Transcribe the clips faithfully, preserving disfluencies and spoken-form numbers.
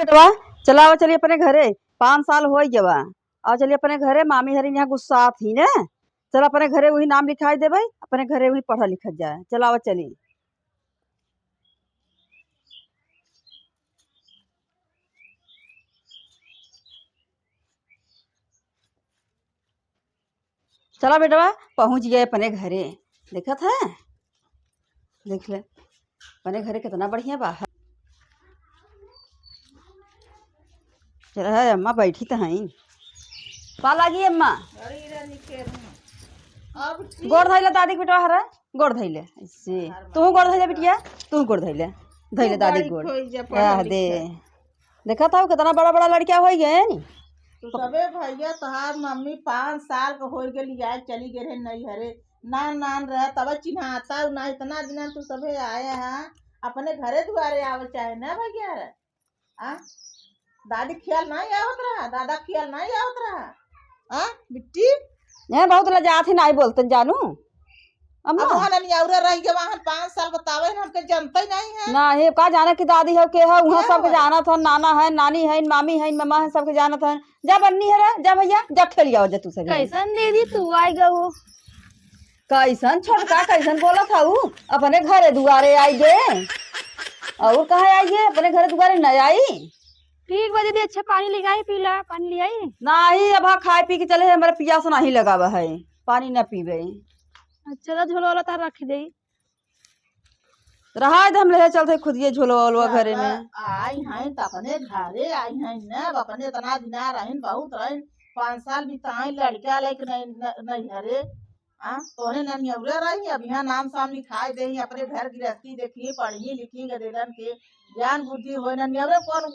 बेटवा, चला आवा, चली अपने घरे, पाँच साल होइ गवा। आवा चली अपने घरे, मामी हरी यहाँ गुस्सात ही ने। चला अपने घरे वही नाम लिखाई देबै, अपने घरे वही पढ़ा लिखा जाए। चला आवा चली। चला बेटवा, पहुँच गए अपने घरे। देखत है, देख ले, अपने घरे कितना बढ़िया बा। चला है, अम्मा बैठी तो हैं। पा लागी अम्मा। अरे, इधर नीचे हूँ। अब ठीक। गोड़ धइले दादी के बेटवा हरा, गोड़ धइले। ऐसे। तू गोड़ धइले बिटिया, तू गोड़ धइले। धइले तू दादी बड़ी गोड़। खोई जा, पढ़े आह, दे। लिखे। देखत हऊ, कितना बड़ा बड़ा लड़का होइ गए नी। तो सबे भैया, तोहार मम्मी पाँच साल के होइ गए, लियाए चली गए रहे नैहरे। नान नान रहे, तब चिन्हाता हऊ ना, इतना दिन तू सबे आए हैं, अपने घरे दुआरे आवे चाहे ना भैया रे। आ? दादी खियाल नहीं आवत रहा, दादा खियाल नहीं आवत रहा। आ? बिट्टी? ए, बहुत लजात ही, नहीं बोलते जानू। अम्मा। अब वहाँ ननियौरे रह गए, वहाँ पाँच साल बतावे हैं, हमके जनते नहीं है। ना, हे का जाने कि दादी है, के है, वहाँ के सबके है? जानत है, नाना है, नानी है, मामी है, मम्मा है, सबके जानत है। जा बन्नी है रे, जा भैया, जा खेल आओ, जा तू सब। कैसन दीदी तू आई गऊ? कैसन छोटका, कैसन बोलत हऊ? अपने घरे दुआरे आई गे। और कहाँ आई गे? अपने घरे दुआरे न आई। ठीक बा दीदी, अच्छा पानी ले आई, पी ला, पानी ले आई। नाही, अब हाँ खाए पी के चले, हमारे पियास नहीं लगावा है, पानी न पीबे। अच्छा, तो झोला वाला तार रख दे। रहा दे, हम ले चलते खुदिये झोलवा वोलवा घरे में। आई हैं त अपने घरे आई हैं न, अब अपने इतना दिना रहिन, बहुत रहिन, पाँच साल बिताई, लड़का लेके नहीं, न-, नहीं घरे। आ, तोहरे ननियौरे रही, अब यहाँ नाम साम लिखाई देही, अपने घर गृहस्थी देखी, पढ़ी लिखी, गदेलन के ज्ञान बुद्धि होई, ननियौरे कौन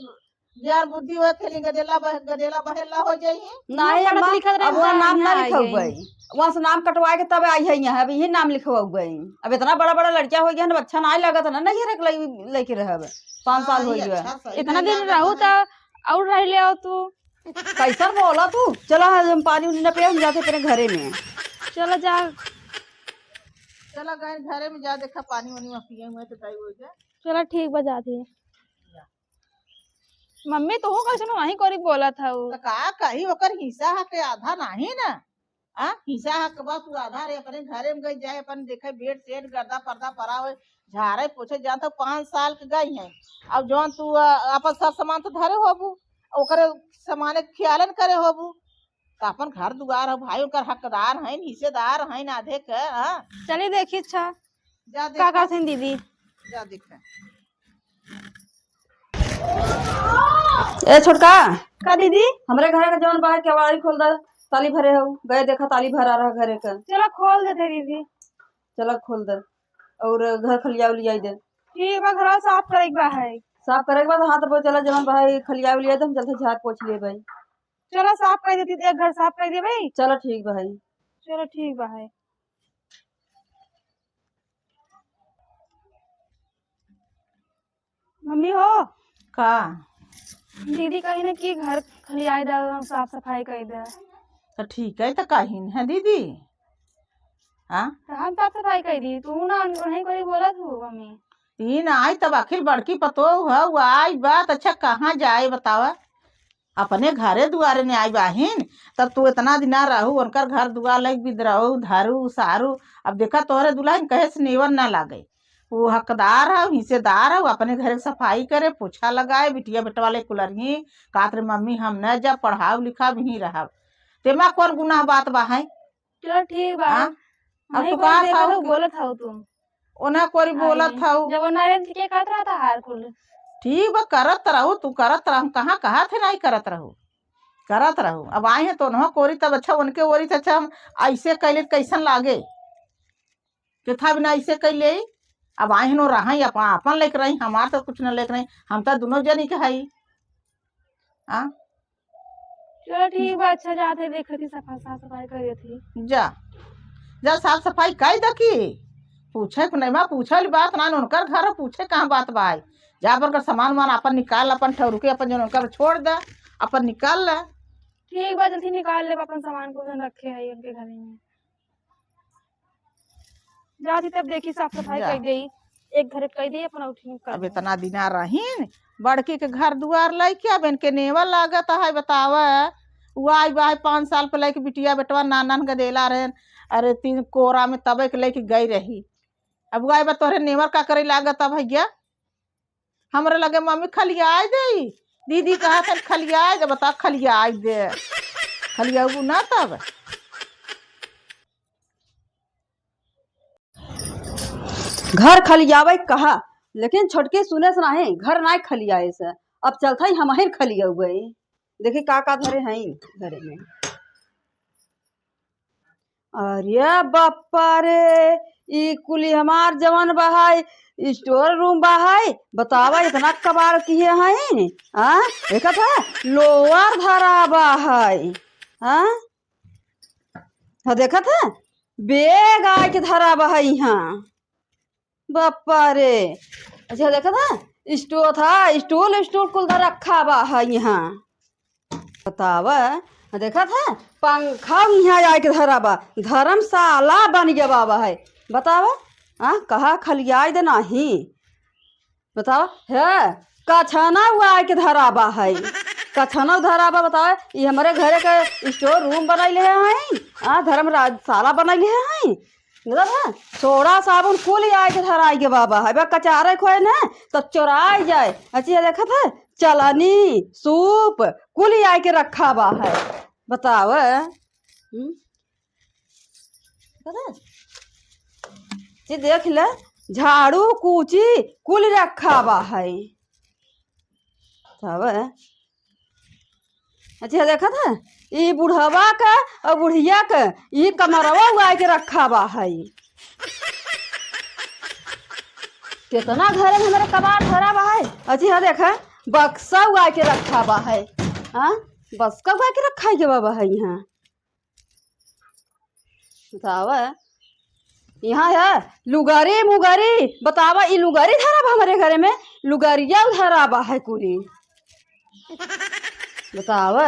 ज्ञान बुद्धि होई, खेली गदेला बह-, गदेला बहेला हो जाई। नहीं ना, पढ़त अम्मा, लिखत रहे अब वहाँ ना, नाम ना ना आई लिखवाऊ गई। गई। वहाँ से नाम कटवा के तब आई है यहाँ, अब यही नाम लिखवाऊ गई। अब इतना बड़ा बड़ा लड़का हो गया ना, अच्छा नहीं लगत ना, नहीं रख लई-, लेके रहब, पाँच साल हाँ, हो ये गया। अच्छा, सही इतना नहीं दिन लागत रहू है। त और रह ले आओ तू। कैसन बोला तू? चला, हम पानी उनी न पिए, हम जाते अपने घरे में। चला जा। चला गए घरे में, जा देखा पानी वानी वहाँ पिए हुए तो गई हो जाए। चला ठीक बा, जाते। मम्मी तू कैसन वहीं कोरी बोलत हऊ? तो का कही, ओकर हिस्सा हक आधा नहीं ना? आ, हिस्सा हक बा तू आधा रे, अपने घरे में गई जाए, अपन देखे बेड सेट गर्दा पर्दा परा हो, झाड़े पोछे जान तो पाँच साल के गई हैं। अब जौन तू, आ, अपन सब सामान तो धरे होबू, ओकरे सामाने ख्यालन करे होबू, तो अपन घर दुआर हो भाई, ओकर हकदार हैं, हिस्सेदार हैं आधे के, हाँ। चली देखी, अच्छा, जा का देखा। करथिन दीदी? जा देखा। ए छोटका। का दीदी? हमरे घर के जौन बाहर केवाड़ी खोल दे, ताली भरे हो, गए देखा ताली भरा रहा घरे का। चला खोल देते दीदी। चला खोल दे, और घर खलिया उलिया दे। ठीक बा, घर साफ करे के बा है। साफ करे के बाद हाथ पर चला जवन भाई खलिया उलिया दे, हम चलते झाड़ पोछ ले भाई। चला साफ कर देती, एक घर साफ कर दे भाई। चला ठीक बा भाई। चला ठीक बा है। मम्मी हो। का? दीदी कही ना कि घर खलियाई दे, साफ सफाई कर दे। तो ठीक है, तो कहिन है दीदी। हाँ? तो हम साफ सफाई कर दी, तू ना नहीं कोई बोलत हो मम्मी। ई ना आई तब आखिर बड़की पतोह है, वो आई बात, अच्छा कहाँ जाए बतावा? अपने घरे दुआरे ने आई बाहिन, तब तू इतना दिना रहू, उनकर घर दुआर लग बिदरऊ, धरू, सारू। अब देखा तोहरे दुल्हन कहे से नेवन ना लागे। वो हकदार है, हिस्सेदार है, वो अपने घरे के सफाई करे, पोछा लगाए, बिटिया बेटवा ले कुलरही, कहत रे, "मम्मी, हम न जब पढ़ाब लिखाब, यहीं रहब।" तेमा कौन गुनाह बात बा है? चलो ठीक बा। हाँ? अब वहीं तू कोई कहा देखा था तो कि बोलत हऊ तू। ओना कोरी आई बोलत नहीं। हऊ। जब ओना रहे तो के कहत रहा था हार कुल। ठीक बा, करत रहू, तू करत रहू, हम कहाँ कहा थे नहीं करत रहू, करत रहू। अब आई हैं तो ओनहो कोरी तब अच्छा, उनके ओरी से अच्छा, हम ऐसे कैले तो कैसन लागे? के था बिना ऐसे कैले, अब आई हैं नो रहा, अपन, अपन लेके रही, हमार तो कुछ न लेके रही, हम तो दोनों जनी के हई। हाँ? चलो ठीक बा, अच्छा जाते देखती सफा-, साफ सफाई कर देती। जा, जा साफ सफाई कर दे की। पूछे के नहीं बा, पूछे वाली बात ना, उनकर घर है, पूछे कहाँ बात बा। जा पर कर सामान वामान अपन निकाल, अपन ठौर के अपन जौन उनकर छोड़ दे, अपन निकाल ले। ठीक बा, जल्दी निकाल ले अपन सामान को जौन रखे है उनके घर में। जाती तब देखी साफ सफाई जा। कर देई। एक घरे कह दे, अपन उठी कर अब दे। इतना दिना रहीन, बड़की के घर दुआर लइके, अब इनके नेवा लागत है, बतावा। उ आई बा, पाँच साल पे लइके बिटिया बेटवा नानन के देला रहन, अरे तीन कोरा में तबे के लइके गई रही। अब उ आई बा, तोहरे नेवर का करे लागत है भैया? हमरे लगे मम्मी खलियाई देई, दीदी कहत है खलियाई दे, बता खलियाई दे, खलियाऊ ना तब। घर खलियावे कहा, लेकिन छोटकी सुने से नाही, घर नाही खलियाए से। अब चलत हई हमहिन खलियावे। देखी का का धरे हई घरे में। अरे बप्पा रे, ई कुली हमार जवन बा है, store room बा है, बतावा इतना कबाड़ किहे हई। हाँ, देखत है, लोअर धरा बा है। हाँ, हाँ, देखत है, bag आइके धरा बा है इहाँ। बापा रे। अच्छा, देखत है, stool था, stool, stool कुल धर रखा बा है इहाँ। बतावा, देखत है, पंखा इहाँ आइके धरा बा, धर्मशाला बन गया बा है। बतावा, हाँ, कहा खलियाई दे नाही। बतावा, है, कछनउ आइके धरा बा है, कछनउ धरा बा। बतावा, ई हमरे घरे के store room बनइले है, हाँ, धर्मशाला बनइले है। मतलब है, सोडा साबुन कुल आइके धराई के बा है, बा कचारे खोए न, तो चोराई जाए। अच्छी है, देखत है, चलनी, सूप, कुल आइके रखा बा है। बतावा, हम्म? पता है? जी देख ले, झाड़ू, कूची, कुल रखा बा है। तब, अच्छा, देखत है? ई बुढ़वा का और बुढ़िया का, ई कमरवा उगाए के रखा बा है। कितना घरे में हमरे कबाड़ भरा बा है। अच्छा, यहाँ देखा, बक्सा उगाए के रखा बा है। हाँ, बक्सा उगाए के रखा है के बा है यहाँ। बतावा, यहाँ है लुगारी मुगारी, बतावा, ई लुगारी धरा बा हमरे घरे में, लुगारिया धरा बा है कुली। बतावा,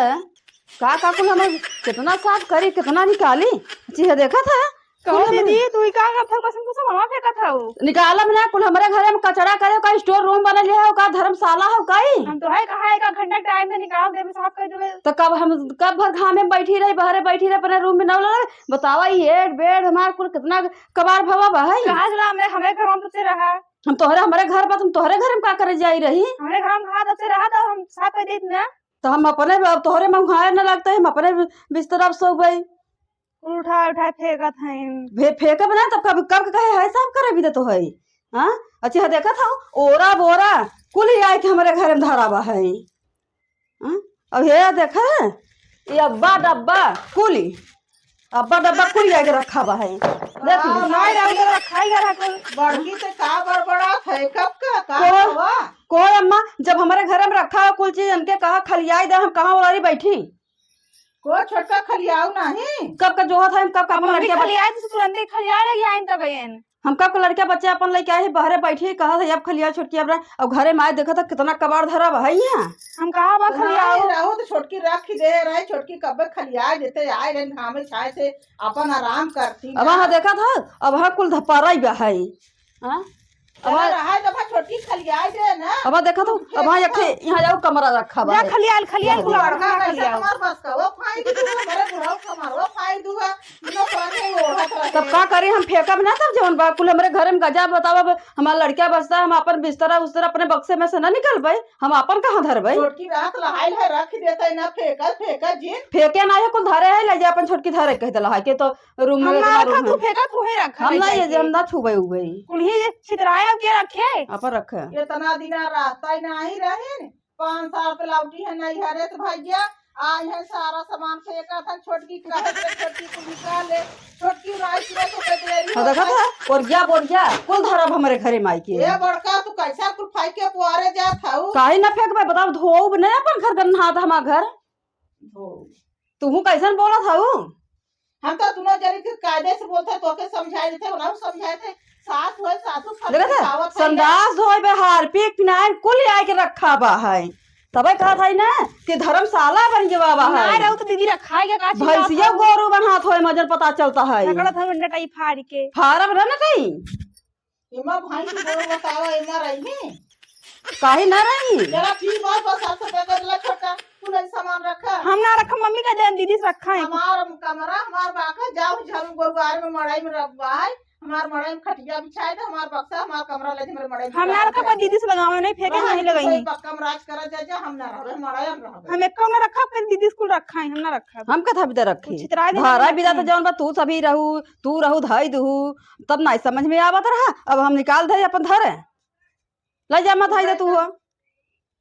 का का कुल हम कितना साफ करी, कितना निकाली, चीज देखत है। कहो कुल हमरे दीदी, तू ई का करत हऊ? कसम कसम हवा फेंकत हऊ। निकालब ना, कुल हमरे घरे में कचरा करे का store room बनल है, का धर्मशाला हो काई? हम तो है कहा, एक घंटा time में निकाल देबे, साफ कर देबे। तो कब हम, कब भर घामे में बैठी रही, बहरे बैठी रही, अपने room में न लगे। बतावा, ई हेड बेड हमार कुल कितना कबाड़ भवा बा है। कहाँ जला हमरे, हमरे घर में तुझसे रहा। हम तोहरे, हमरे घर पर, तुम तोहरे घर में का करे जाई रही? हमरे घर में कहा तब से रहा, तो हम साफ कर देत ना। तो हम अपने, अब तोहरे में उहाए न लगते, हम अपने बिस्तर अब सोबे। उठा उठा फेंकत हईन। फे-, फेंकब ना, तब कब, कब के कहे है साफ करे भी देतो है? हाँ? अच्छा, हाँ, देखत हौ, ओरा बोरा कुल ही आइके हमरे घर में धरा बा है। हाँ? अब हे देखा है, ये अब्बा डब्बा कुल ही, अब्बा डब्बा कुल ही आइके रखा बा है। देख ली। हाँ, माई रंग रखा ही रहा कुल। बड़की से का बड़बड़ात है, कब का, का कोई, हुआ? कोई अम्मा, जब हमरे घर में रखा है कुल चीज, इनके कहा खलियाई दे, हम कहाँ ओरारी बैठी? को छोटका खलियाऊ नाही? कब का जोहत है, हम कब का अब अपन मम्मी लड़किया बच-, खलियाए तो तुरंते खलियाए लगी आइन तब एन। हम कब का लड़किया बच्चे अपन लेके आए हैं, बहरे बैठी है, कहत है, "अब खलियाओ छोटकी, अब रह।" अब घरे में आए देखत है, कितना कबाड़ धरा बा है यहाँ। हम कहा बा खलियाओ। नहीं, रहू तो छोटकी रख ही दे रहे, छोटकी कब्बे खलियाए देते, आए रहे घामे छाए से, अपन आराम करती अब ना। हाँ देखत है, अब हाँ कुल धपारा ही बा है। हाँ? अब चला रहा है, तो भाई छोटकी खलियाई दे ना। अब देखा तो, तू अब हाँ, एक ठे यहाँ जाओ कमरा रखा बा है। खलियाल, खलियाल, तू बुलाओ, बड़का हाँ, कैसे खलियाल। हमार बस का, वो फाई दू, हमारे बुढ़ाऊ का हमार, वो फाई दू है, बिना पानी ओढ़त रहे। तब का करी हम फेंकब ना, तब जवन बा, कुल हमरे घर में गजा बतावा, अब हमार लड़का बचता, हम अपन बिस्तरा उस्तरा अपने बक्से में से ना निकलबे, हम अपन कहाँ धरबे? छोटकी रात लहाइल है, रख देते ना, फेंकल, फेंकल जिन। फेंके ना है, कुल धरे है, ले जा अपन छोटकी धरे, कह देला है, के तो रूम में हम ना इतना रखा, रूम तू है। फेंका, तू ही रखा, हम ले ना, ये जाके। हम ना छुबे उबे। कुल्ही ये छितराया के रखे। अपन रखे। इतना दिना रहता ही नाही रहिन, पाँच साल पे लौटी है नैहरे से भैया, आई है सारा सामान फेंका था, छोटकी कहे से छोटकी को निकाल ले, छोटकी राइस में तो कह दे रही हाँ, देखा होता। था? और क्या बोल क्या? कुल धरब हमरे घरे माई के। ये बड़का तू कैसा कुल फाई के पुआरे जात हऊ? काहे ना फेंकबे? बताओ, धोब नहीं अपन घर गन्ना था हमार घर। धो। तुहू कैसन बोलत हऊ? हम तो दुनो जनी के कायदे से बोलते, तोके समझाए देते, उन्हें समझाए थे। सास होए, सासू खातिर देखत है, सिखावत है संडास धोए बे, हारपिक, फिनाइल कुल आए के रखा बा है। तबे कहत है ना कि धर्मशाला बन के बाबा ना है। रहू तो दीदी रखाई के का चिल्लात भैंसिया हऊ? गोरू बनात होए मजन पता चलता है। रगड़त हऊ नटाई फाड़ के। फारब ना नटाई। एमा भैंस गोरू बतावा, एमा रही? काहे ना रही? चला ठीक बा, बस साफ सफाई कर ला छोटका, कुल सामान रखा। हम ना रखब, मम्मी कह दे दीदी से रखा है। हमार कमरा, हमार बाका, जाओ झाड़ू गोरू आर में मड़ई में रखबा है, हमार मड़ई में खटिया बिछाए दे, हमार बक्सा, हमार कमरा ले, हमरे मड़ई में हम ना रखब, दीदी से लगावे नहीं, फेंके रहा नहीं लगाई। पक्का में राज करा जा, जा, हम ना रहबे, मड़ई में रहबे। हम एको ना रखब, फिर दीदी से कुल रखा है, हम ना रखब। हम कथा बिदा रखी? छितराए दे, धारा बिदा तो जौन बा, तू सभी रहू, तू रहू धाई दुहू, तब नाई समझ में आवत रहा, अब हम निकाल धरे अपन धरे। ले जा, मत हाई दे तू हो।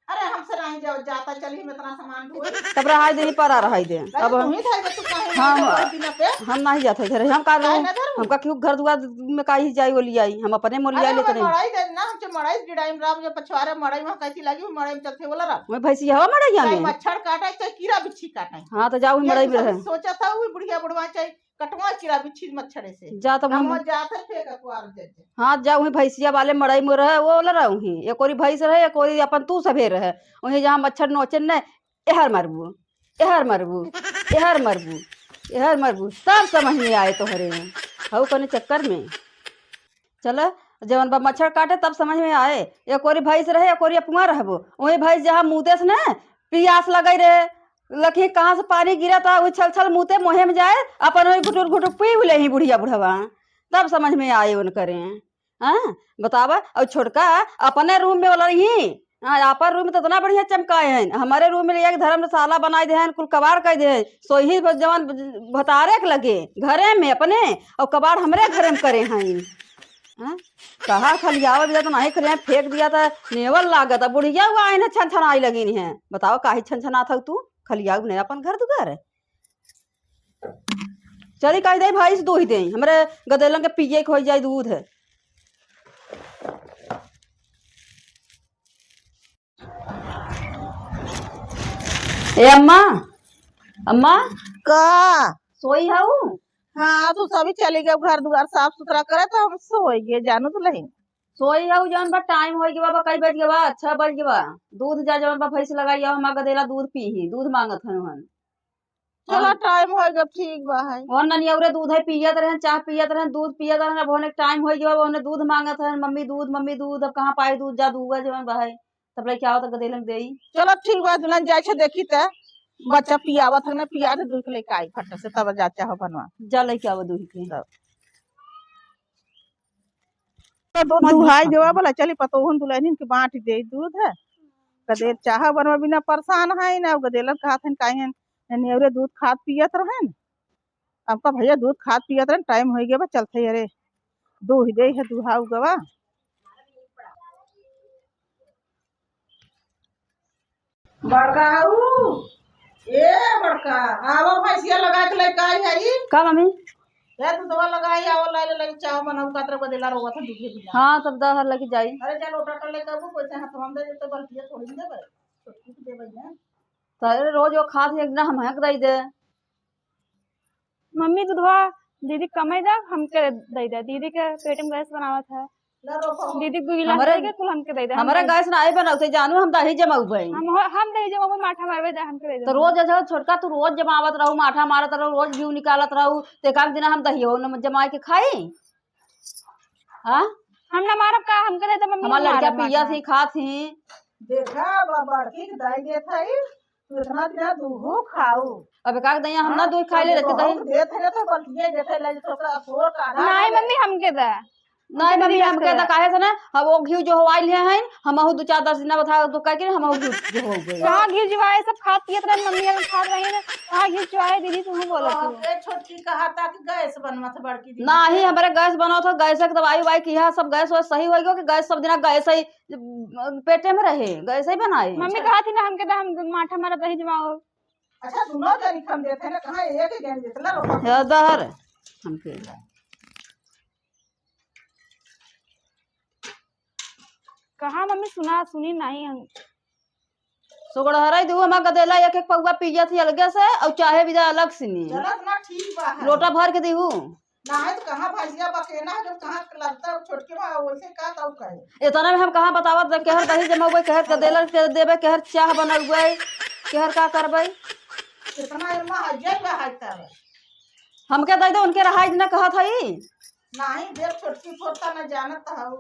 अरे, हमसे नहीं जाओ, जाता चली, हम इतना सामान ढोई। तब रहाई दे, परा रहाई दे। अरे, अब तू ही धाई दे, तू काहे हाँ, नहीं जाओ, बिना पे? हम नहीं जाते घरे, हम का काहे ना धरू? हमका क्यों घर दुआर में का ही जाई, वो ले आई, हम अपने मोल ले आई, लेते नहीं। मड़ाई दे ना, हम जो मड़ाई गिड़ाई में राम जो पछवारे मड़ाई में कैसी लगी, वो मड़ाई में चलते वाला राम। मैं भैंसी हवा मड़ाई में। मच्छर काटे, चाहे कीड़ा बिच्छी काटे। हाँ, तो जाओ, मड़ाई में रहे। सोचा था, वो बुढ़िया बुढ़वा चाहे कटवा चिरा बिच्छी मच्छरे से। जा तब हम हम जात है फेंक अखबार जज। हाँ, जा वहीं भैंसिया वाले मड़ई में रहे, वो वाला रहे वहीं। एक ओरी भैंस रहे, एक ओरी अपन तू सभे रहे। वहीं जहाँ मच्छर नोचे न, एहर मरबू, एहर मरबू, एहर मरबू, एहर मरबू। तब समझ में आए तोहरे। हऊ कने चक्कर में। चल, जवन बा मच्छर काटे तब समझ में आए। एक ओरी भैंस रहे, एक ओरी अपुआ रहबो। वहीं भैंस जहाँ मुँह देस न, पियास लगई रहे, लखी कहाँ से पानी गिरा था, वही छल छल मुँह ते मोहे में जाए, अपन वही घुटुर घुटुर पी ले ही बुढ़िया बुढ़वा। तब समझ में आए उनकरे। हाँ, बतावा, और छोटका अपने रूम में वाला रही। हाँ, आपन रूम तो इतना बढ़िया चमकाए हैं, हमारे रूम में एक धर्मशाला बनाए दे हैं, कुल कबाड़ कर दे हैं, सोई ही जवन भतारे के लगे घरे में अपने, और कबाड़ हमरे घरे में करे हैं। हाँ? कहा खलियावा बिया तो नहीं खलिया, फेंक दिया था, नेवल लागत। अब बुढ़िया हुआ आइन है, छन छन आई लगी है। बताओ, काहे छन छन आत हऊ तू? खलियाऊ नहीं अपन घर दुआर। चली, कह दे भाई से दूध दे, हमरे गदेलन के पिए के हो जाए दूध है। ए अम्मा, अम्मा। का? सोई हऊ? हाँ, तू सभी चली गए घर दुआर साफ सुथरा करे, तो हम सोई गए, जानू तो नहीं। सोई हऊ, जौन बा टाइम होई गवा बा, कई बज गवा? छह बज गवा। दूध जा जौन बा भैंस लगाई, अब हमार गदेला दूध पी ही, दूध मांगत हन हन। चला, हाँ। टाइम होई गवा, ठीक बा है। और ननियौरे दूध है पियत रहन, चाह पियत रहन, दूध पियत रहन, अब होने टाइम होई गवा, ओने दूध मांगत हन, "मम्मी दूध, मम्मी दूध", अब कहाँ पाई दूध, जा दुआ जौन बा है। तब लइके आवत गदेलन देई। चलो ठीक बा, दुल्हन जाए छे देखी त बच्चा पियावत है ना, पिया दे, दूध लेके आई फट से, तब जा चाह बनवा। जा लइके आवा दूध के। तब। तो दो दुहाई गवा बोला, चली पतोहन दुल्हनिन के बांट दे दूध है। गदेल चाह बनवा बिना परेशान है ना, गदेलन कहत हन काहे नेवरे दूध खात पियत रहन। अब का भैया दूध खात पियत रहन, टाइम होई गवा, चलते अरे दूह दे है दुहाऊ गवा। बड़का हऊ, ए बड़का, आवा भैंसिया लगा के लेके आई है ई। का मम्मी? ए दूधवा लगाई, आवा लाई ले, लाई चाह बनाऊ, कातरा बदेला रोवत है दूधे बिना। हाँ, तब दहर लेके जाई। अरे जा लोटा कर लेके आबू, कोई से हाथ में दे देते, बल्टिया थोड़ी देबे, छोटकी के देबे ना। तो अरे रोज वो खात है, एक दिन हम हक दई दे। मम्मी, दूधवा दीदी कमाई दा, हमके दे दे। दीदी के पेट में गैस बनावत है। दीदी दू गिलास हमरे, दे के कुल हमके दे दे, हम हमरे दे गैस ना आई बनावते जानू, हम दही जमाउबे। हम हो, हम दही जमाउबे, माठा मारबे दे, हमके दे दे। तो रोज ऐसे छोटका, तू रोज जमावत रहू, माठा मारत रहू, रोज घी निकालत रहू, ते काम दिना हम दही हो न जमाए के खाई? हाँ? हम ना मारब का, हमके दे दे मम्मी, हमार हम लड़का मारब पिया माठा। थी, खात थी। देखा, बा-, बड़की के दाई देत हई, तू इतना दिना दूहू खाऊ। अब का दैया हम ना हाँ, दूध खाई ले, तो लेते दही। दूहू देत है तो बल्टिया देत है, ले तो का फोड़ का आधा नहीं, ले। मम्मी, हमके दे। नहीं, हमके मम्मी, दे हमके दे। काहे से ना, हम वो घी जो हवाई ले हैं, हमहू दो चार दस दिन बता दो, कह के हमहू घी जो हो गए। कहाँ घी जुआए, सब खात पियत रहन, मम्मी अगर खात रही ना, कहाँ घी जुआए, दीदी, तू बोलत हो। ए, छोटकी कहा था कि गैस बनवा था बड़की दीदी नहीं, के। हमारे गैस बनवा था, गैस के दवाई उवाई किया, सब गैस वैस सही हो गयो कि गैस सब दिना गैस ही पेटे में रहे, गैस ही बनाए। मम्मी कहा थी ना हमके दा, हम माठा मारा दही जमाओ। अच्छा, दोनों जनी खम देते ना, कहाँ एक ही जन जितना रोक। हे दहर, हमके। कहाँ मम्मी सुना, सुनी नहीं हम। सुगड़हराई दू हमार गदेला एक एक पौवा पिया थी अलगे से, और चाहे बिदा अलग से नहीं। चलत ना ठीक बा है। लोटा भर के दीहू। नाहीं तो कहाँ भैंसिया बकेना है, जब कहाँ लगता है छोटके बा, वैसे का तब कहे। इतना में हम कहाँ बतावत रहे, केहर दही जमौबे, केहर गदेला के देबे, केहर चाह बनौबे, केहर का करबे। इतना एमा हइये बा है तब। हमके दे दे, उनके रहाई न कहत हई। नाही देव, छोटकी पोता न जानत हऊ।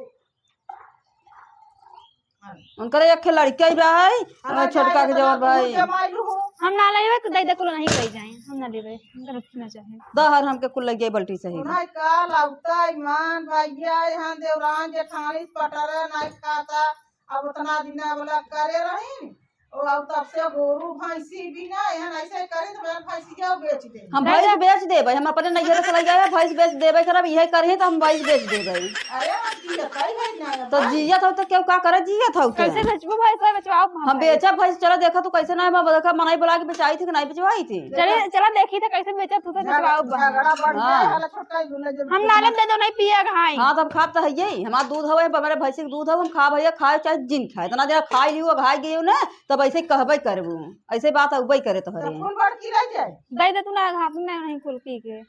उनकर एक ठे लड़का ही बा है, हमार छोटका के जवन भाई। हम ना लेबे, तो दे दे कुल नहीं कही जाए, हम ना लेबे, हमका रखी ना चाहे। दहर हमके कुल लगे बल्टी सही। उन्हें का लगता ईमान भैया, यहाँ देवरान जेठानी पटरा नहीं खाता, अब उतना दिना वाला करे रही, और अब तब से गोरू भैंसी भी ना, यहाँ ऐसे करे तो मेरा भैंसिया बेच दे। हम भैंस बेच देबे, हम अपने नैहरे से लइ आए, भैंस बेच देबे करब, इहे करिहे तो हम भैंस बेच देबे। अरे, हम जियत है भाई ना, तो भाई। जियत हो तो केहू का करे, जियत हो तो। कैसे बेचबो भैंस, भाई बेचवाओ हम हम भाई। बेचब भैंस, चलो देखा तू कैसे ना, हम देखा मनई बुला के बेचाई थी कि नहीं बेचवाई थी। चले, चला देखी तो कैसे बेचत तू तो झगड़ा, बेचवाओ भाई। झगड़ा बढ़ हाँ। गया है, छोटा ही गुना जब हम नाले दे दो, नहीं पिए घाई। हाँ, तो हम खाब तो है यही, हमार दूध हवे, हमारे भैंसी के दूध हवे, हम खाब है, खाए चाहे जिन खाए, इतना देर खाई लियो, घाई गयो ना, तब ऐसे कहबे करबू, ऐसे बात अउबे करे तोहरे। तो फूल भर की रह जाए। दे दे तू ना, घातिन ना नहीं कुल पी के।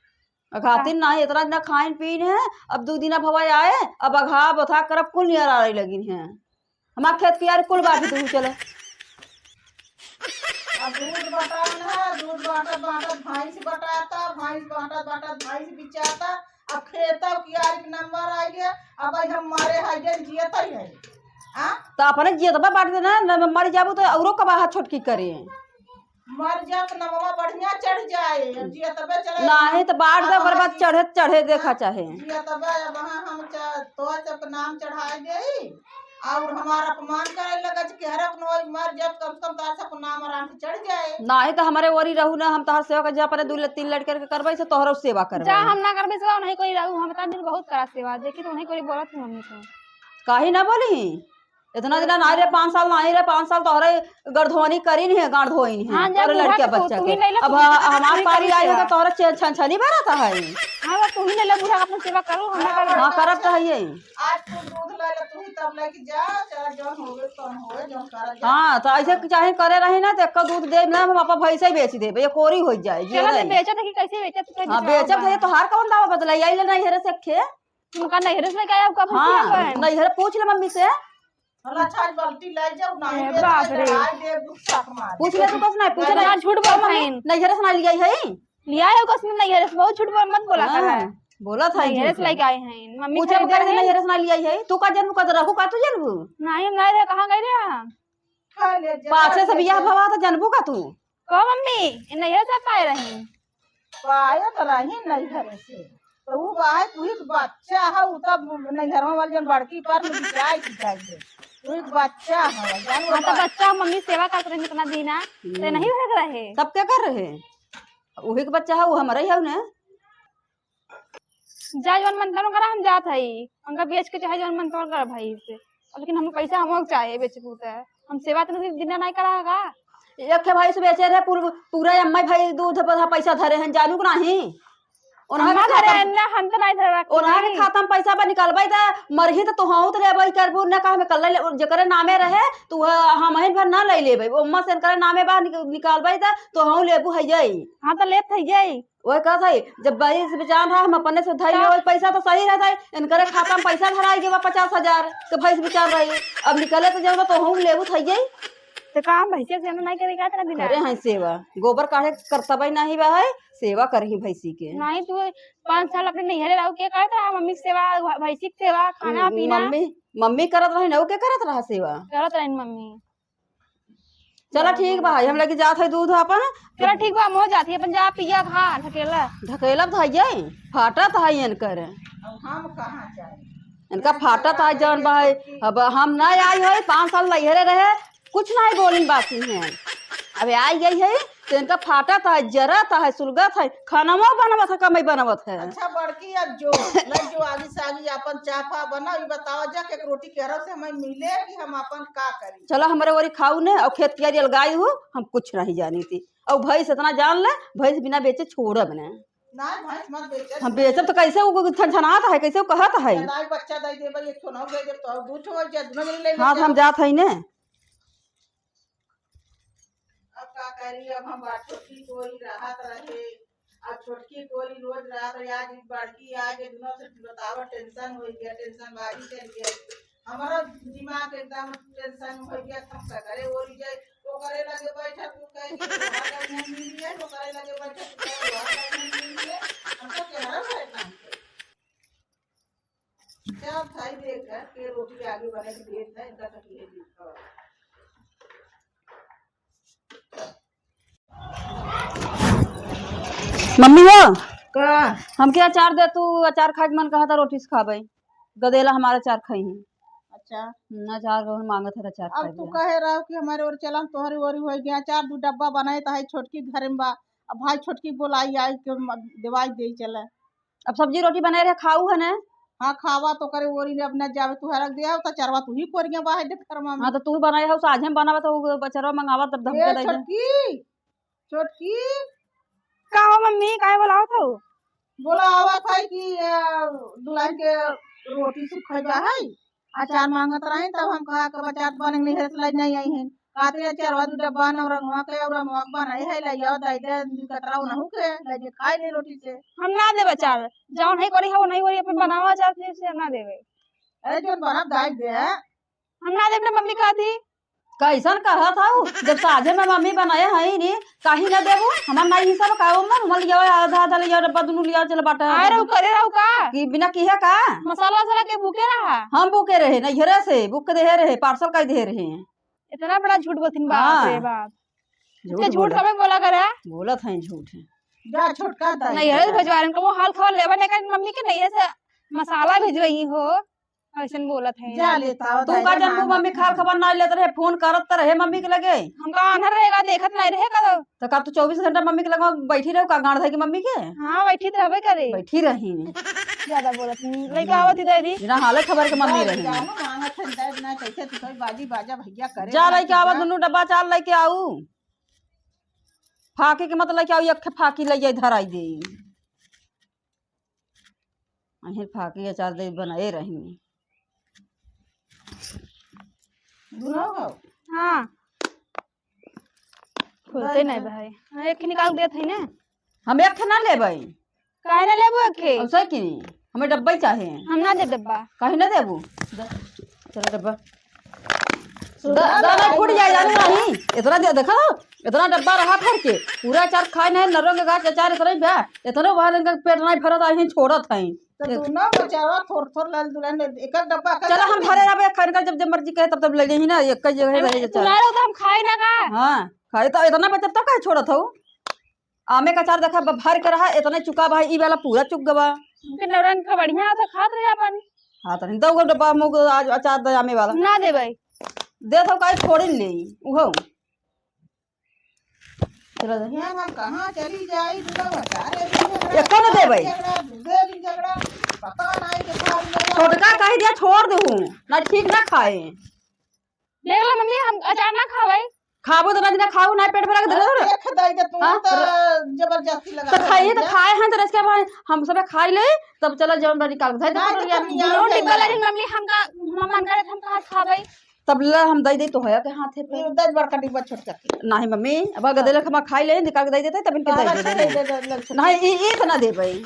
घातिन नहीं, इतना दिन खाइन पीन है, अब दू दिना भवा आए, अब अघा बथा करब कुल नियर आए लगिन है। हमार खेत कियारी कुल बांट दू चलो। अब दूध बटान है, दूध बांटत बांटत भैंस बटाता, भैंस बांटत बांटत भैंस बिचाता, अब खेत कियारी के नंबर आ गया, अब भाई हम मारे है, जियत ही है। हाँ? तो अपने जियतबा बांट देना, न मर जाबू तो औरो कबाहा छोटकी करे। मर जा तो नमवा बढ़िया चढ़ जाए, जियतबे चले। नाही तो बांट दे, ओकर बाद चढ़े, चढ़े देखा चाहे। जियतबे अब हाँ हम चा-, तो सब नाम चढ़ाए देई, और हमार अपमान करे लगे कि हरक न होई, मर जा तो कम से कम तार सब नाम आराम से चढ़ जाए। नाही तो हमारे ओरी रहू ना, हम तोहर सेवा कर, जा अपने दू ले-, तीन लड़के के करबे से तोहरो सेवा करबे। जा हम ना करबे सेवा, नहीं कोई रहू, हम इतना दिन बहुत करा सेवा, देखी तो नहीं कोई बोलत हूँ मम्मी से। काहे ना बोली? इतना दिन नाही रहे, पाँच साल नाही रहे, पाँच साल तोहरे गड़धोनी करी नहीं है, गाड़ धोई नहीं है, हाँ, जा तोहरे बूढ़ा लड़किया के तू, बच्चा तू के। ही नहीं ला, अब तू ही हा-, नहीं हमार करी पारी आई हो सेवा। तो तोहरा चे-, छनछनी बरत है। हाँ, बस तू ही नहीं ला, बूढ़ा का अपन सेवा करो, हम ना करब। हाँ, करब तो है यही। आज तू दूध ले ले, तू ही तब लेके जा, चाहे जौन होवे, कौन होवे, जौन करब जा। हाँ, तो ऐसे चाहे करे रही ना, तो एको दूध देब ना, हम अपन भैंसे ही बेच देब, ये कोरी हो जाए, जे चलो, तो रही। बेचो, देखी कैसे बेचो, तू हाँ, बेचो बेचब तो ये बाबा। तोहार कौन दावा बदलाई, आई ले नैहरे से खे। तुमका नैहरे से लेके आया, कब हाँ, अपन? नैहरे पूछ ले मम्मी से। भला अच्छा, आज बाल्टी लाई जाओ, नाही ए, दे, बाप रे। चढ़ाई दे, गुस्सा के मारे। पूछ ले तू, कस नाही, पूछ ले। इतना झूठ बोल मम्मी, रही। नैहरे से ना लिया है? लिया है, कस में नैहरे से, बहुत झूठ बोल, मत बोला कर। हाँ, बोला था नैहरे झूठ। से लेके आए हैं, मम्मी पूछे खरीदे कर दे, रहे। नैहरे से ना लिया है, तू का जनबू, का रहू का तू जनबू? नाही, हम नाही रहे, कहाँ गए रहे हम? खा ले, जा, पाछे से ले बियाह जा। भवा तो जनबू का तू? कहो मम्मी, ये नैहरे से पाए रही। पाए तो रही नैहरे से। तो ऊ बाहे तू ही बच्चा है, ऊ तब नैहरवा वाली जौन बड़की पर में बिकाई की जाए। तू ही बच्चा है, जानू हाँ, तो बा- बच्चा मम्मी सेवा करत रही इतना दिन, आ, तो हम्म। नहीं भरत रहे। तब क्या कर रहे? वही के बच्चा है, वो हमारा ही है ना। जा जौन मन तन करा, हम जात हई, उनका बेच के चाहे जौन मन तन करा भाई से, लेकिन हम पैसा हम लोग चाहे बेचबू त हम सेवा तो दिन नहीं करा होगा। एक ठे भैंस बेचे रहे, पूर-, पूरा अम्मा भाई दूध पर पैसा धरे हैं, जानू कि नाही? उन्हां अम्मा के धरे खाता, हैं ना, हम तो नहीं धरे रखी। उन्हां के खाता में पैसा बा, निकलबे त मरही त तोहू त लेबे करबू, न कहे में कल्ले ले, जेकरे नामे रहे, त वह हम ही भर ना ले लेबे। अम्मा से इनकरे नामे बा, निक-, निकालबे त तोहू लेबू है यही। हाँ, तो लेत है यही। वही कहत है, जब भैंस बेचान रहा, हम अपने से धई लेवल पैसा तो सही रहता है, इनकरे खाता में पैसा धराई गवा पचास हजार, तो भैंस बेचान रही। अब निकले तो जब तो हम लेबू थई जाई। तो काम भैंसे से नहीं करे का तेरा बिना? करे हैं सेवा, गोबर काढ़े के करतबे नहीं बा है, सेवा करही भैंसी के। नहीं, तू पाँच साल अपने नैहरे रहो, के करत रहा मम्मी के सेवा, भैंसी के सेवा, खाना हम्म, पीना? मम्मी, मम्मी करत रही ना, वो के करत रहा सेवा? करत रही मम्मी। चला ठीक बा, हम लेके जात है दूध अपन। चला ठीक बा, हम हो जात है, अपन जा पिया खा, ढकेला। ढकेला तो है, फाटत है इनकर। अब हम कहाँ जाए? इनका फाटत है जौन बा है। अब हम ना आई है, पाँच साल नैहरे रहे, कुछ नहीं बोलिन बासी हैं। अब आई गई है तो इनका फाटत है, जरत है, सुलगत है, खानवा बनवत है, कमई बनवत है। अच्छा बड़की, अब जो लग जो आगी सागी अपन चाफा बनाओ, ई बताओ जा के रोटी केहरो से हमें मिले कि हम अपन का करी? चला हमरे ओरी खाऊ ने, और खेत कियारी अलगाई हो, हम कुछ नहीं जानी थी। और भैंस इतना जान ले, भैंस बिना बेचे छोड़ब ने। ना, भैंस मत बेचे। हम बेचब तो कैसे वो छनछनात है, कैसे वो कहत है? चढ़ाई बच्चा दे देबे, एक ठो ना दे देब, तो दू ठो हो जाए, दोनों जने ले ले हाँ, तो हम जाए। जात है ने। अब का करी, अब हम बात छोटकी कोई रहत रहे, अब छोटकी कोई रोज रहत रहे, आज बड़की आ गई, दोनों से बतावा टेंशन हो गया, टेंशन बाजी चल गया। हमारा दिमाग एकदम टेंशन हो गया, हम का करे, ओरी जाए, ओकरे लगे बैठा तू कहे कि तोहार लगे मिली है, ओकरे लगे बैठा तू कहे तोहार लगे मिली है, हम तो कह रहा है काम। मम्मी हो, का? हमके अचार दे तू, अचार खाए के मन कहत है, रोटी से खाबे। गदेला हमारा अचार खाई है। अच्छा। हम्म, अचार के मांगत है, अचार अब खाए तू के। कहे रहो कि हमारे ओर चला, हम तोहरे ओरी होई गया। अचार दू डब्बा बनाए त है, छोटकी घर में बा। अब भाई छोटकी बोलाई आई के म-, देवाई दे चले। अब सब्जी रोटी बनाए रहे, खाऊ है ना? हाँ, खावा तो करे ओरी ने अब न जावे, तू हरक दे आओ, त चरवा तू ही कोरिया बाहर देख कर मामी। हाँ, तो तू ही बनाए हो, साझे में बनावा, तो उ बचरवा मंगावा, तब धमके ए दे दे। छोटकी, छोटकी। का हो मम्मी, काहे बोलावत हो? बोलावत है कि, अ, दुल्हन के रोटी सुखई बा है, अचार मांगत रहे, तब हम कहा के बचात बने नहीं है, इसलिए नहीं आई हैं। कहते हैं, "अचारवा दू डब्बा नौरंगवा के और अमवा के बनाई है, ले आओ, दे दे, दू कतरा उनहू के, ले जे खाई ले रोटी से।" हम ना देबे अचार, जौन है करी है, वो नहीं करी, अपन बनावा अचार, फिर से ना देबे। अरे, जौन बनत दाई दे। हम ना देबे, मम्मी कहती। कैसन कहत हऊ? जब साझे में मम्मी बनाए हई नी, काहे ना देबू? हमार नाई हिसाब का ओमन, हमार लियाओ आधा आधा लियाओ, डब्बा दुनू लियाओ, चल बाटा। आए रहू, करे रहू का? कि बिना किहे का? मसाला वसाला के भूखे रहा? हम भूखे रहे, नैहरे से भूख देहे रहे, पार्सल कर देहे रहे। इतना बड़ा झूठ बोलथिन, बाप हाँ। रे बाप। झूठ इतने झूठ बोलत। कबे बोला करे? बोलत हैं झूठ। जा छोटका दाई। नैहरे से भेजवा रहे, कबो हाल खबर लेबा नहीं कर मम्मी के, नैहरे से मसाला भेजवाई हो। ऐसन बोलत है। जा लेता हो, तू का जानबू, मम्मी खाल खबर ना लेत रहे, फोन करत त रहे मम्मी के लगे। हमका आन्हर रहेगा, देखत नहीं रहे का? तो का तू चउबीस घंटा मम्मी के लगे बैठी रहो का, गांड धइ के मम्मी के? हाँ, बैठी तो रहबे करे। बैठी रही। ज्यादा बोलत नहीं। लइका आवत ही दे दी। बिना हाले खबर के मम्मी रही। जाओ, मांगत है, दे ना, कैसे तू कोई बाजी बाजा भैया करे, जा ना लइका आवा, जा। दुनू डब्बा चार लइके आऊ। फाकी के मत लइके आऊ, एक ठे फाकी लइके धराई दे। अहिर फाकी अचार दे बनाए रही। दुनो हो? हाँ। खुलते नहीं भाई। हाँ, एक निकाल देत है ना। हम एक ठे ना लेबै। काहे ना लेबो एक ठे? अब सही की नहीं, हमें डब्बा ही चाहे। हम ना दे डब्बा। काहे ना देबू? द-, चलो डब्बा। द-, दाना फूट जाए, जाने नहीं। इतना दे, देखा, इतना डब्बा रहा भर के, पूरा अचार खाए नहीं, नरंग गाछ अचार इतना ही बा, इतना बाहर इनका पेट नहीं भरत, आई छोड़त है। तो दुनो बचावा थोर थोर लाल दुल्हन, एक एक डब्बा का चलो हम भरे रहबे, खाए का जब, जब मर्जी कहे तब, तब ले लेही ना, एक ही जगह रहे अचार। ना रहो तो हम खाए ना का? हाँ, खाए तो इतना बचत तब काहे छोड़त हो? आमे का अचार देखा ब-, भर के रहा, इतना चुका बा, ई वाला पूरा चुक गवा। हमके नौरंग का बढ़िया तो खात रहे अपन। हाँ, तनी दो गो डब्बा हम लोग आज अचार दे आमे वाला। ना देबै। दे तो काहे छोड़िन ले, उहो। चला दे। यहाँ हम कहाँ चली जाई, दुनो बता रहे हैं, एको न देबै। झगड़ा, दूसरे दिन झगड़ा, पता नहीं के खाली नहीं। छोटका कह दिया छोड़ दू, ना ठीक ना खाए। देख लो मम्मी, हम अचार ना खावे। खाबो तो ना खाऊ, ना पेट भरा के देख लो। देख दाई के तू हाँ? तो जबरदस्ती लगा तो खाइए तो दिया। खाए हैं तो रच के भाई हम सब खाई ले, तब चला जौन बा निकाल के धर दे ना, पटोरिया तो में। तुम यार दोनों निकल रही मम्मी, हमका मन करे हम कहाँ खावे। तब ले हम दे दे तो है के हाथे पे। ये दस बड़का डिब्बा छोटका के। नहीं मम्मी, अब गदेला खमा खाई ले, निकाल के दे देते, तब इनके दे तारा दे। अच्छा दे दे, दे दे, छोटका। नहीं, ई, ई तो ना दे भाई।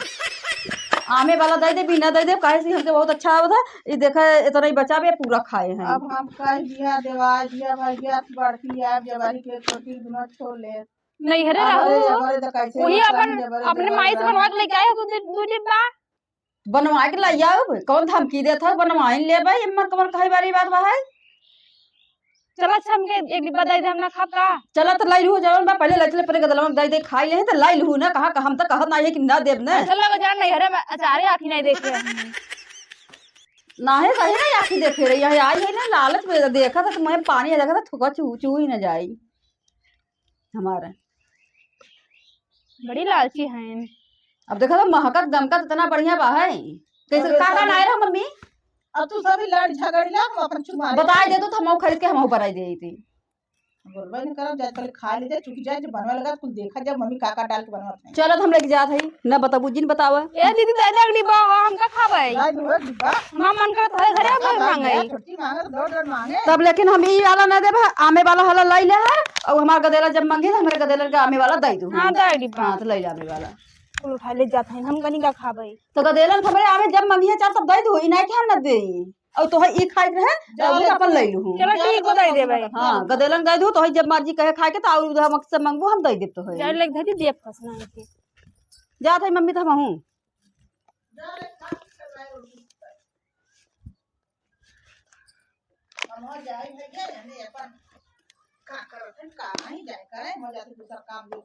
आमे वाला दे दे, बिना दे दे, काहे से हमके बहुत अच्छा आवत है। ई देखे, इतना ही बचा बे, पूरा खाए हैं। अब हम कह दिया, देवा दिया, भैया, बड़की आ, जवारी के छोटी दुनो छोड़ ले। नहीं, हरे अब रहू। अरे, अब अरे, तो कैसे वही बच्चा अपन, में जबरदस्ती अपने माई से लगा। बनवा के लेके आए हो दू, दू डिब्बा। बनवा के लाई आओ, कौन धमकी देत हो, बनवाइन लेबै, एमन कमन कहे वाली बात बा है? चल अच्छा, हमके एक डिब्बा दे दे, हम ना खाब का? चला त लाई लू, जवन बा, पहले लाई चले, पहले गदलवा में दे दे, खाई ले, त लाई लू ना, कहा, हम त कहत नाही है कि ना देब ना। चल लगा जान नहीं, हरे अचारे आँखी नहीं देखे। नाही, सही नहीं आँखी देखे रही है, आई है ना लालच में, देखा था तुम्हें पानी, देखा था थुका चू, चू ही ना जाई। हमारा। बड़ी लालची हैं। अब देखा तो महकत दमकत इतना बढ़िया बा है। कैसे अरे का का सभी लाए रहो मम्मी? अब तू सभी लड़ झगड़ ला, हम अपन चुमा ले। बताई दे तो हम खरीद के हम ऊपर आई दे थी। बोलबे नहीं करब, जा पहले खा ले जा, चुक जा, जब बनवा लगा कुल देखा जा मम्मी का का डाल के बनवा है। चलत हम लेके जात हई, ना बताबू जिन बतावा। ए दीदी, दे दे अगली बार, हम का खाबै? ला दो डिब्बा। माँ मन करत है घरे अब मांगे। छोटी मांगे, दो डर मांगे। तब लेकिन हम ई वाला ना देबे, आमे वाला हला लाई ले है, और हमार गदेला जब मांगे तो हमारे गदेलन के आमे वाला दे दू। हाँ, दे डिब्बा। हाँ, तो ले जा आमे वाला। कुल उठा ले जात है, हम कनी का खाबै। तो गदेलन के हमारे आमे जब मांगी है चार तब दे दू, ई नहीं कि हम ना देई। और तोहे ई खाए के रहे, जा तो ले अपन ले लू। चलो ठीक हो, दे दे भाई। हाँ, गदेलन दे दू, तोहे जब मर्जी कहे खाए के तो और उधर मकसद मांगबू हम दे देब तोहे। जा ले धरी दे फसना है। जात है मम्मी तो हम हूँ। हम हो जाए भैया, यानी अपन का करत हैं, का नहीं जाए करें, हो जाते दूसरा काम देखे।